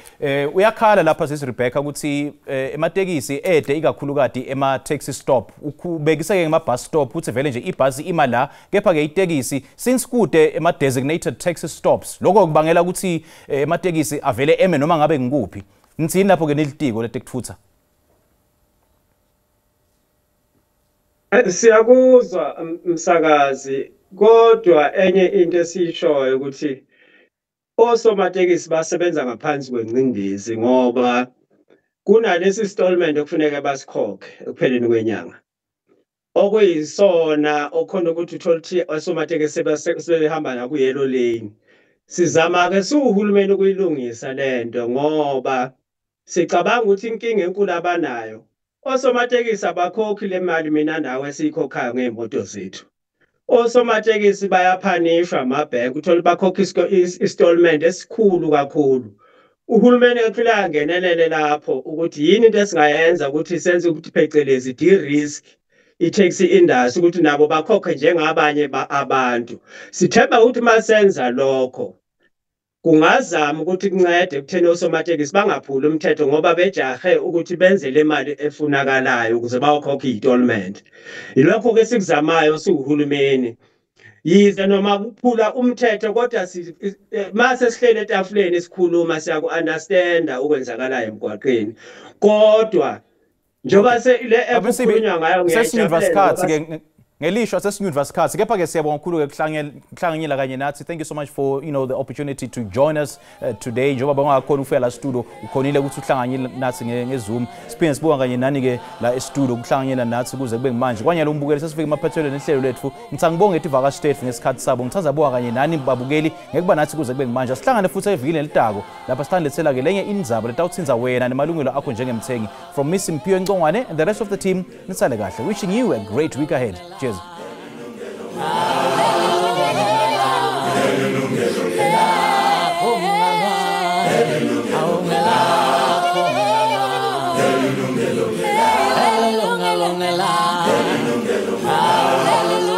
B: Uyakhala lapha sisi Rebecca ukuthi ematekisi ede ikakhulukati ema taxi stop, ukubekisa ke ngema bus stop ukuthi vele nje ibhasi ima la, kepha ke itekisi since kude ema designated taxi stops, lokho kubangela ukuthi ematekisi avele eme noma ngabe ngikuphi. Nithini lapho ke nelitiko letekutfutsa?
I: Siyakuzwa msakazi, kodwa enye into esiyishoyo ukuthi osomatekisi basebenza ngaphansi kwengcindezi ngoba kunalesi installment okufuneka basikhokhe ekupheleni kwenyanga, okuyisona okhona ukuthi uthole ukuthi osomatekisi sebehamba la ku-yellow lane. Sizama-ke siwuhulumeni ukuyilungisa lento ngoba sicabanga ukuthi inkinga enkulu abanayo osomatekisi abakhokhi le mali mina nawe esiyikhokhayo ngey'moto zethu. Osomatekisi bayaphanishwa amabhenki, uthole bakhokha installment esikhulu kakhulu. Uhulumeni kufanele angenelele lapho ukuthi yini into esingayenza ukuthi senze ukuthi phecelezi de-risk i-taxi industry ukuthi nabo bakhokhe njengabanye abantu. Sithemba ukuthi masenza lokho kungazama ukuthi kuncede ekutheni osomatekisi bangaphuli umthetho ngoba bejahe ukuthi benze le mali efunakalayo ukuze bayokhokha i-installment. Yilokho ke sikuzamayo siwuhulumeni. Yize noma kuphula umthetho kodwa mase sihlele etafuleni sikhuluma siyaku-understanda okwenzakalayo emgwaqeni. Kodwa njengoba le app kukhulunywa ngayo
B: Sesinyuva
I: ngiyayijabulela
B: sikhathi ke ngelishwa, sesinyuva sikhathi, kepha ke siyabonga kakhulu ke kuhlanganyela kanye nathi. Thank you so much for the opportunity to join us today. Njengoba bangakhona ukufika la studio, ukhonile ukuthi uhlanganyele nathi nge-Zoom. Siphinde sibonga kanye nani ke la e-studio ukuhlanganyela nathi kuze kube manje. Kwanyalo umbukeli sesifike emaphethelweni ehlelo lethu. Ngithanda ngibonge ivakashi lethu ngesikhathi sabo. Ngithanda bonga kanye nani babukeli ngekuba nathi kuze kube manje. Sihlangane futhi evikini elitako lapha sithandlethela ke lenye indzaba letawuthinza wena nemalungelo akho njengemthengi. From Miss Mphiwe Ncongwane and the rest of the team, nisale kahle. Wishing you a great week ahead. Cheers.
A: Lelunga.